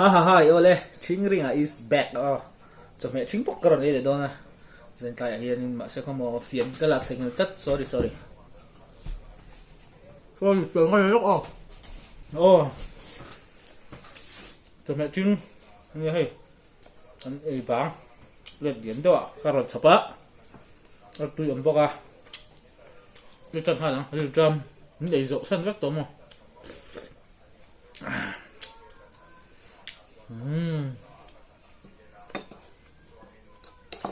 Ha ha ha awle thing ringah is back aw chawhmeh thing bawk ka rawn ei leh dawn a zan tlaiah hianin mahse khawmaw fian ka lak thei nghal tlat sorry sorry. Sorry fian ka nei lawk aw. Aw chawhmeh thing ania hei an ei bang plate lian deuh ah ka rawn chhawp a a tui awm bawk a i tan nghal ang rilṭam min ei zawh san vek tawh maw.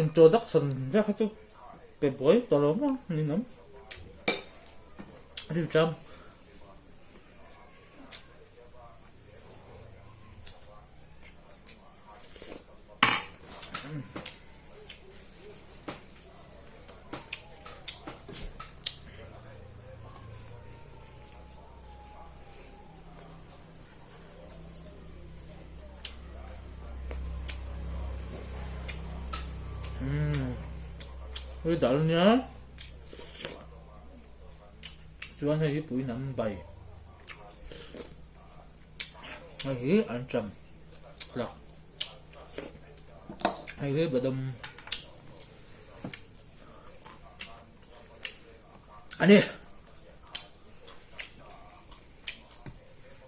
Introduction vek hi chu pe buai tawh lo maw ni awm rilṭam. Hei dal nia chuan hei hi pui nam bai hei hi an cham hlak hei hi badam a ni.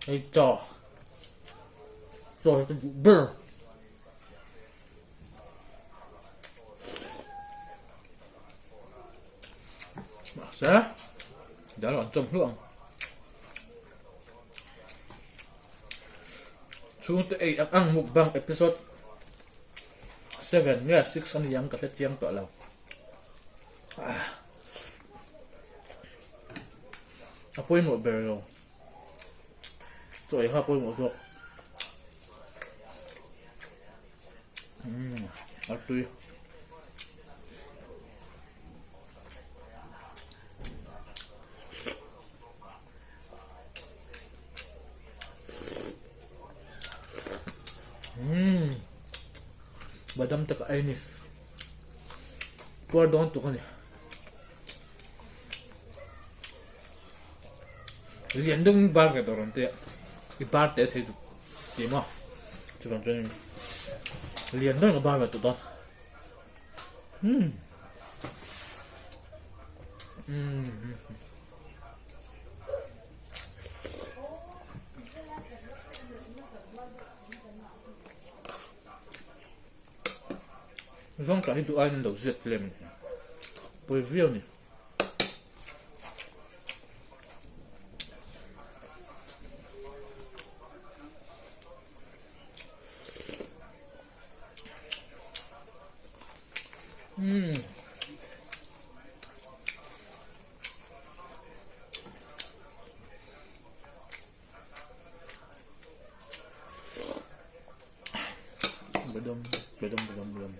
Hei chaw chaw hi ka duh ber mahse dal an chawm hluah ang chhungte ei ang ang mukbang episode 7 nge 6 a ni ang ka hre chiang tawh lo. A pawimawh ber lo chaw ei kha a pawimawh zawk umm a tui umm badam te ka ei a ni. Puar dawn tuk a ni. Lian deuh in bar ve tawh rawn tia i bar teh thei duh tih maw chuvang chuan in lian deuh in ka bar ve tawh dawn umm umm. Zawng tah hi duh aiin an lo ziak tlem a ni. Pawi viau a ni. Umm. Badam badam badam badam.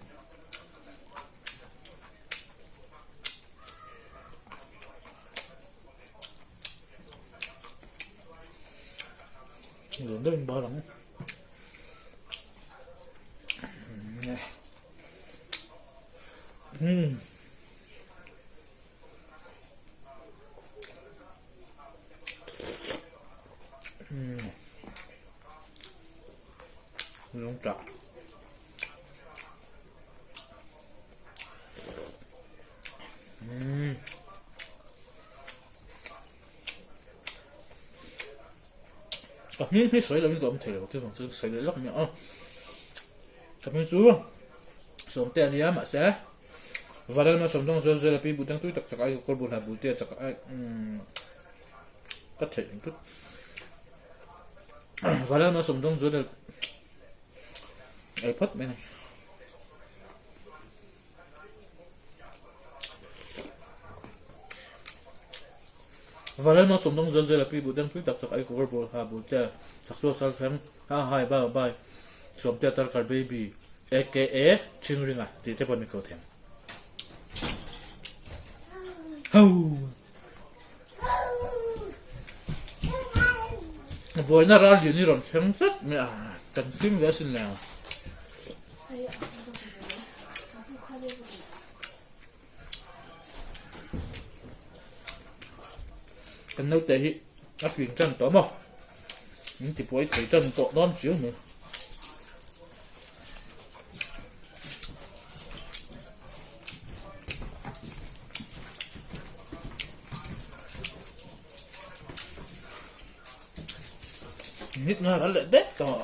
Lian deuhin bar ang. Hmm. Lung tah. Umm. Ka hming hi sawi lovin ka awm thei lo chu vang chu sawi leh lawk nia aw. Ka hming chu Sawmte a nia mahse Valalma sawmdawng zual zual a pi buh dang tui tak chak ai ka kawl bul hna bul te a chak ai umm ka theih ang tut. Valalma sawmdawng zual ei phawt mai a ni. Valalma sawmdawng zual zual a pi buh dang tui tak chak ai ka kawl bul hna bul te a chak chu a sal thleng ha hai bye bye Sawmte Tarkar Baby aka Chingringa tih te pawh an ko thei. Ho! Buaina ral lian hi rawn thleng tlat mai a, kan hlim ve asin le. Kan naute hi a fing tan tawh maw? Min tipuai thei tan tawh dawn chiu mai. Minute nga ral leh dek tawh.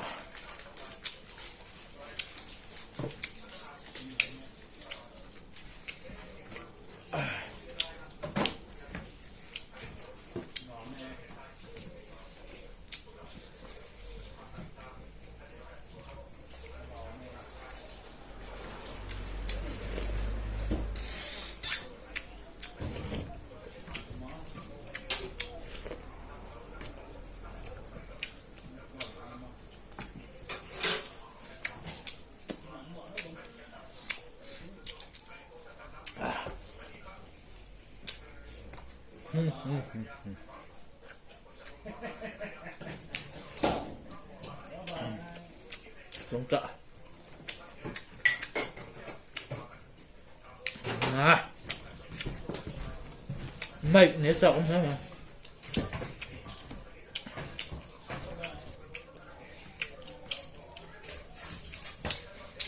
Zawngṭah. Mic nei chak awm hle mai.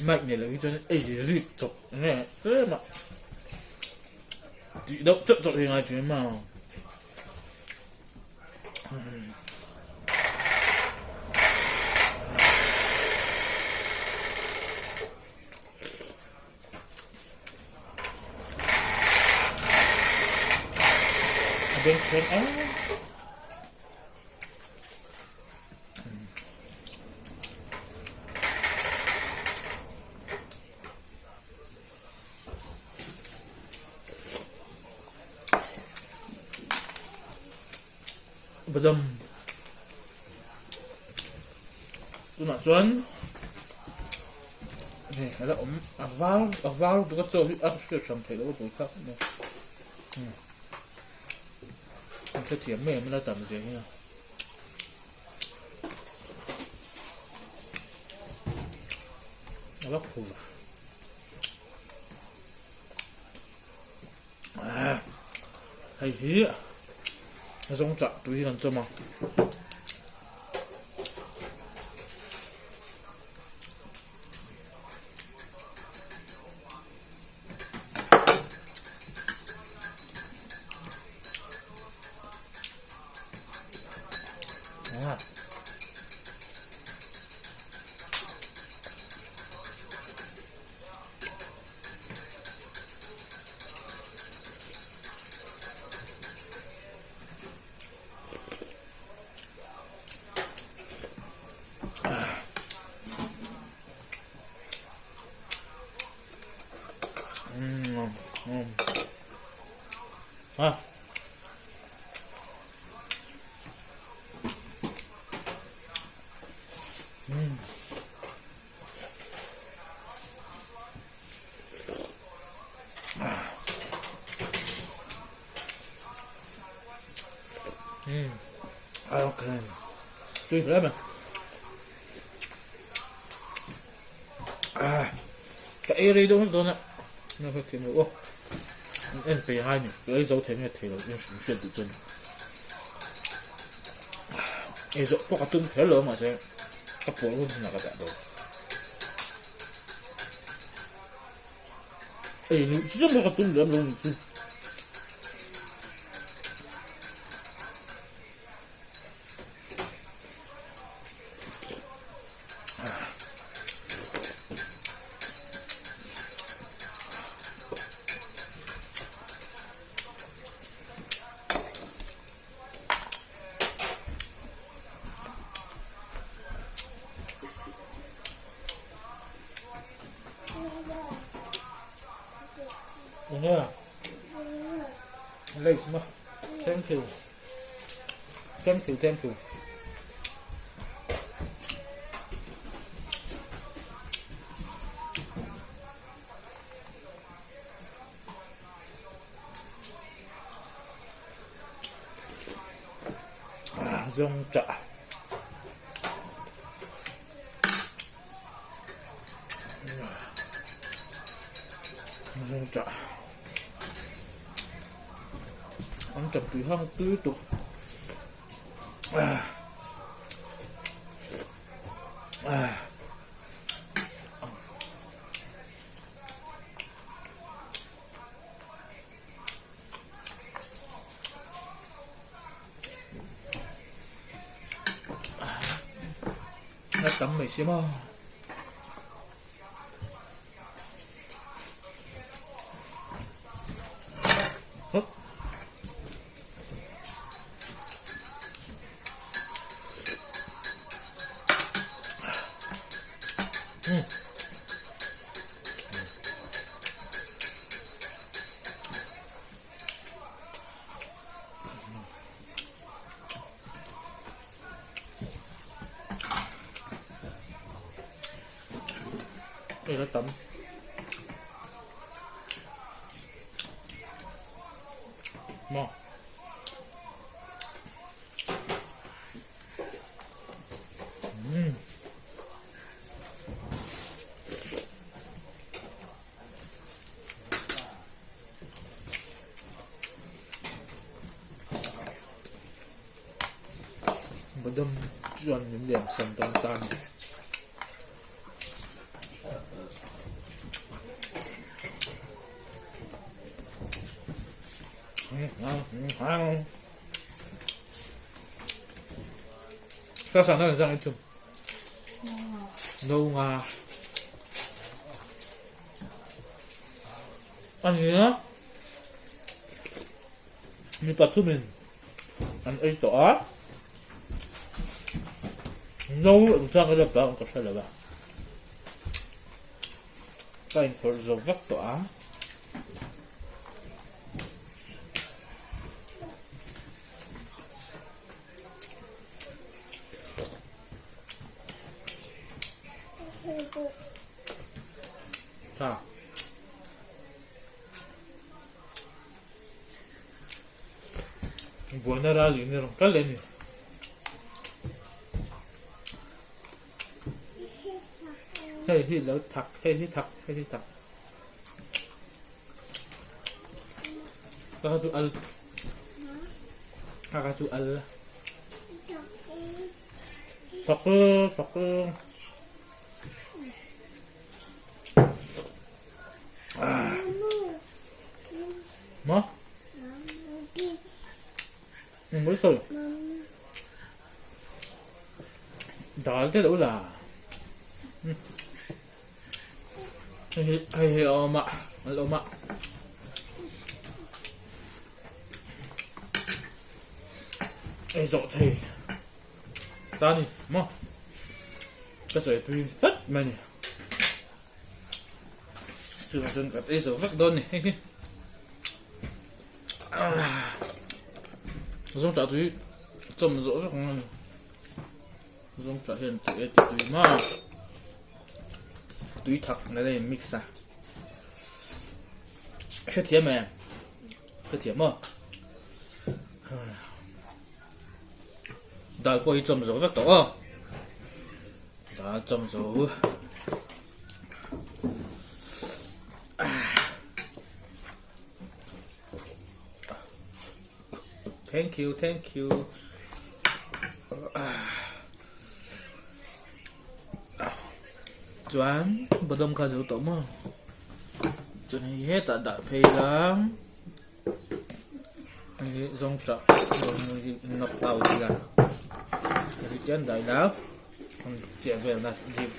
Mic nei loh hi chuan ei rik chawp nge tlem a tih deuh chawt chawt hi ngai thin a. A bengchheng em. Badam tunah chuan hei a la awm a var a var lutuk a chaw hi a hriat hran theih loh a bul kha an hrethiam mai em a la tam zia hi a. A va phu va. Hei hi zawngchah tui hi kan chawm a. Tui hle mai. Ka ei rei deuh hlek dawn a, na hre thiam lo aw. An en peih ngai ni, ka ei zo thei nge thei lo in hriat duh chuan. Ei zawh pawh ka tum kher lo mahse ka pawl hun hunah ka dah dawn. Ei luh chiang pawh ka tum lem lo ni chu. Enge lace ma thank you thank you thank you Zawngṭah. Zawngṭah. An ṭap tui hang tui tuk. A tam mai si maw. Hei la tam. Maw. Umm. Badam chuan min lian san dawn ta a ni. Sa sa na zang chum. No nga. Ania. Mi pathumin an ei tawh a. No engzang ila bang ka hre lo a. Ka inkhawrh zo vek tawh a. Tha. Buaina ral in i rawn kal leh a ni. Hei hi lo thak hei hi thak hei hi thak. Ka kha chu al. Ka kha chu al. Thak e thak e. Maw? Engmah i sawi? Dal te lo la. Hei hi hei hi a awm a, a la awm a. Ei zawh thei ta ni maw? Ka sawi tui tlat mai a ni. Chuvang chuan ka ei zo vek dawn ni hei hi. Zawng chah tui chawm zawh vek ang a ni. Zawng chah hian tui e ti tui ma. Tui thak na leh mix a. Hrethiam em? Hrethiam maw? Dal pawh hi chawm zo vek tawh aw. Dal chawm zo. Thank you, thank you. Chuan badam kha zo tawh maw? Chuan hei hetah dah phei la. Hei hi zawng tah hi knock out ila. Hei chuan dah ila. An chiah vel na dip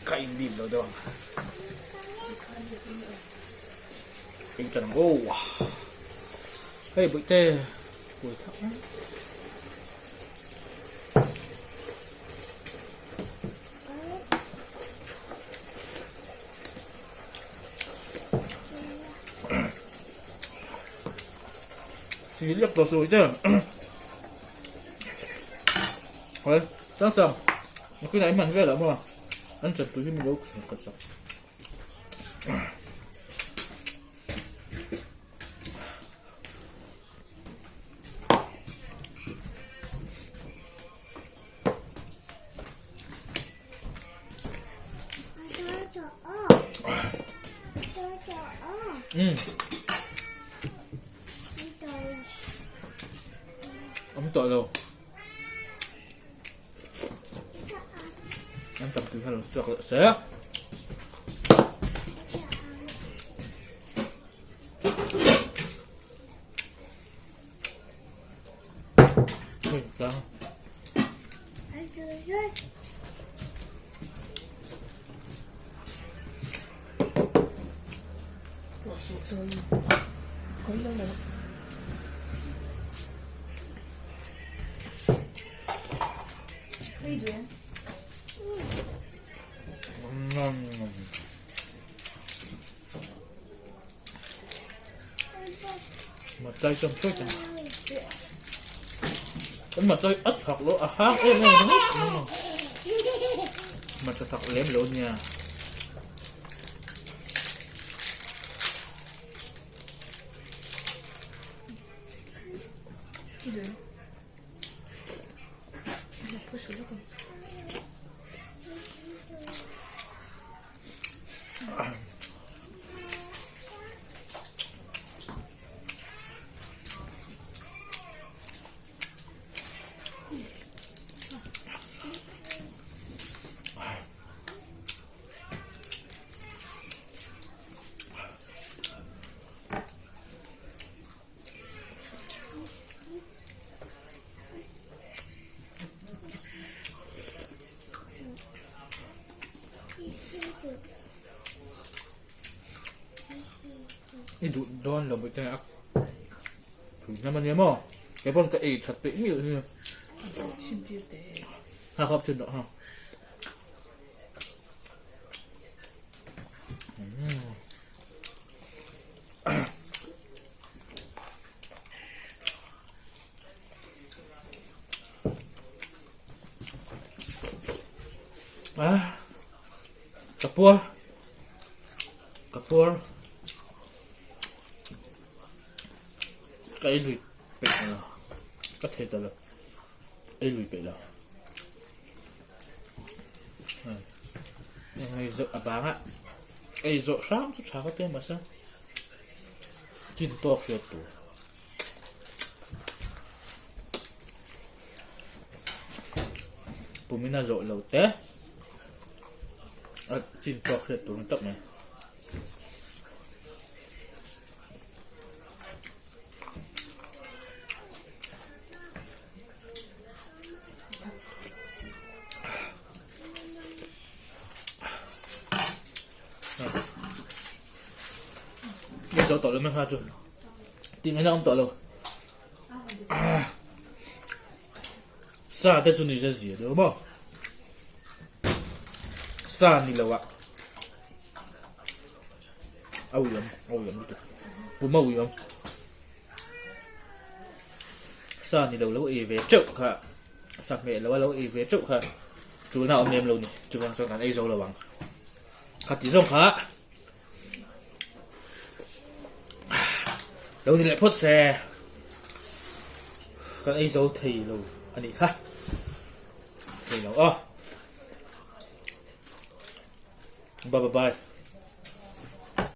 ka in dip lo deuh ang. Ei tan ang aw. Hei bawihte kuai thak mai. Thì liak tawh sawi te. Hoi, sang sang. Nakinah i hman velah maw? An chat tur hi min lo khat sak. Umm. Awm tawh lo. An tam tui kha lo chhuak leh se. Hei tlang. Machai chuan hruai ta Kan machai a thak lo a hang em em ringawt ringawt Hmarcha thak lem lo nia. I duh dawn lo bawih te a tui hnam ania maw kei pawn ka ei that peih miah hi ha khawp chin tawh ha. Ah, ka puar ka puar ka ei lui peih lo ka thei ta lo ei lui peih lo ei zawh a bang a ei zawh hram chu tha ka ti mahse chin tawk hriat tur. Pumina zawh lo te a chin tawk hriat tur ni tak mai. Ni zo tawh lo mai kha chu. Tih ngaihna awm tawh lo. Sa te chu ni se zia deuh maw. Sa ni lo ah. A ui awm, a ui awm lutuk. Pum a ui awm. Sa ni lo lo ei ve teuh kha. Sa hmeh lo a lo ei ve teuh kha. Tulna awm lem lo ni. Chuvang chuan kan ei zo lo ang. Khati zawng kha. Lo ni leh phawt se kan ei zo thei lo a nih kha thei lo aw bye bye.